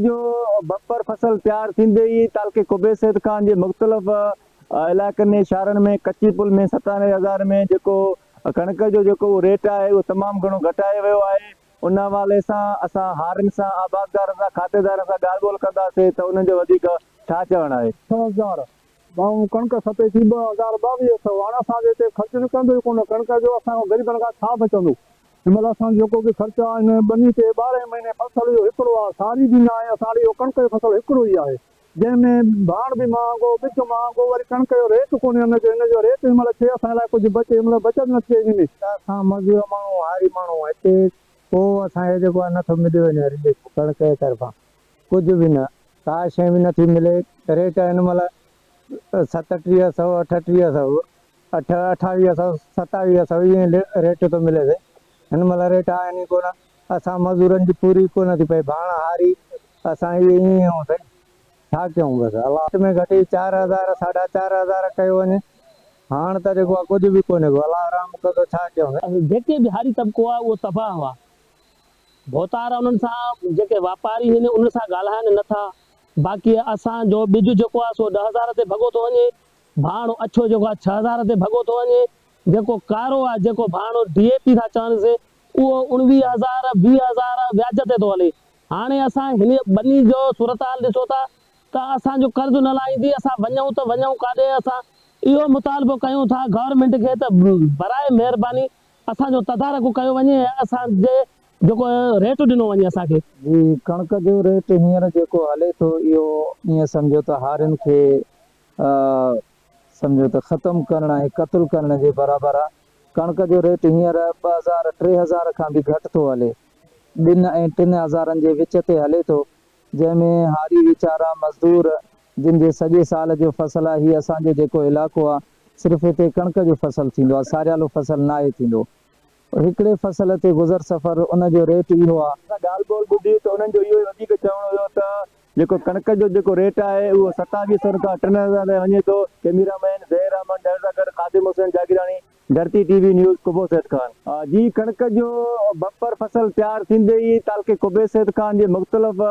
جو بمپر فصل تيار ٿيندي ئي تعلقي قبي سيد خان جي مختلف علائقن ۽ شهرن ۾ ڪچي پل ۾ 97 هزار ۾ جيڪو ڪڻڪ جو جيڪو اهو ريٽ آهي اهو تمام گهڻو گهٽايو ويو آهي ان حوالي سان اسان هارين سان آبادگارن سان کاتيدارن سان ڳالهه ٻولهه ڪنداسين ته انهن جو وڌيڪ ڇا چوڻ آهي. 6000 ڀائو ڪڻڪ کپي ٿي 2220 هاڻ اسان جي هتي خرچ نڪرندو ئي ڪونه ڪڻڪ جو اسان کان غريبن کان ڇا بچندو. هن مهل اسان جو جيڪو به خرچ آهي ان ٻني تي ٻارهن مهيني فصل اهو هڪڙو آهي ساري به ناهي اسان ڏي اهو ڪڻڪ جو فصل هڪڙو ئي آهي جنهن ۾ ڀاڻ به مهانگو ٻج مهانگو وري ڪڻڪ جو ريٽ ڪونهي ان جو ان جو ريٽ هن مهل ٿئي اسان لاء ڪجهه بچي هن مهل بچت نه ٿئي ان ۾. ته اسان مزور ماڻهو هاري ماڻهو هتي ڪو اسان کي جيڪو آهي نٿو ملي وڃي رليف ڪڻڪ جي طرفان ڪجهه به نه ڪا شيء به نٿي ملي ريٽ هن مهل 37 سئو 38 سئو اٺ، اٺاويهه سئو، ستاويهه سئو ائين ريٽ ٿو ملي سائين. هن مهل ريٽ آهن ئي ڪونه. اسان مزورن جي پوري ئي ڪونه ٿي پئي. ڀاڻ هاري اسان اهي ائين ئي آهيون سائين. ڇا ڪيون بس. الله. گهٽ ۾ گهٽ هي 4000 ساڍا 4000 ڪيو وڃي. هاڻ ته جيڪو آهي ڪجهه به ڪونهي ڪو. الله رحم ڪندو ڇا ڪيون سائين. جيڪي به هاري طبقو آهي اهو تباهه آهي. ڀوتار انهن سان جيڪي واپاري هن انهن سان ڳالهائن نه ٿا. باقي اسان جو ٻج جيڪو آهي سو 10,000 تي ڀڳو ٿو وڃي. ڀاڻ اڇو جيڪو آهي 6000 تي ڀڳو ٿو وڃي، جيڪو ڪارو آهي جيڪو ڀاڻ ڊي اي پي ٿا چونس اهو 19 هزار 20 هزار وياج تي ٿو هلي. هاڻي اسان هن ٻني جو صورتحال ڏسو ٿا ته اسان جو قرض نه لاهيندي اسان وڃون ته وڃون ڪاڏي اسان اهو مطالبو ڪيون ٿا گورنمينٽ کي ته براء مهرباني اسان جو تدارڪ ڪيو وڃي ۽ اسان جي جيڪو ريٽ ڏنو وڃي اسان کي. جي ڪڻڪ جو ريٽ هينئر جيڪو هلي ٿو اهو ائين سمجهو ته هارين کي سمجهو ته ختم ڪرڻ ۽ قتل ڪرڻ جي برابر آ. ڪڻڪ جو ريٽ هينئر 2000 3000 کان به گهٽ ٿو هلي. ٻن ۽ ٽن هزارن جي وچ تي هلي ٿو. جنهن ۾ هاري ويچارا مزدور جن جي سڄي سال جو فصل آ هي اسان جو جيڪو علائقو آ صرف هتي ڪڻڪ جو فصل ٿيندو آ ساريالو فصل ناهي ٿيندو. هڪڙي فصل تي گذر سفر ان جو ريٽ اهو آ. اسان ڳالهه ٻولهه ٻڌي ته انهن جو اهو ئي وڌيڪ چوڻ هيو ته جيڪو ڪڻڪ جو جيڪو ريٽ آهي اهو 27 سون کان 3000 تائين وڃي ٿو، ڪئميرا مين ظهير احمد ڊهر سان گڏ Khadim Hussain Jagirani, Dharti T V news, Qubo Said Khan. جي ڪڻڪ جو بمپر فصل تيار ٿيندي ئي تعلقي قبي سيد خان جي مختلف.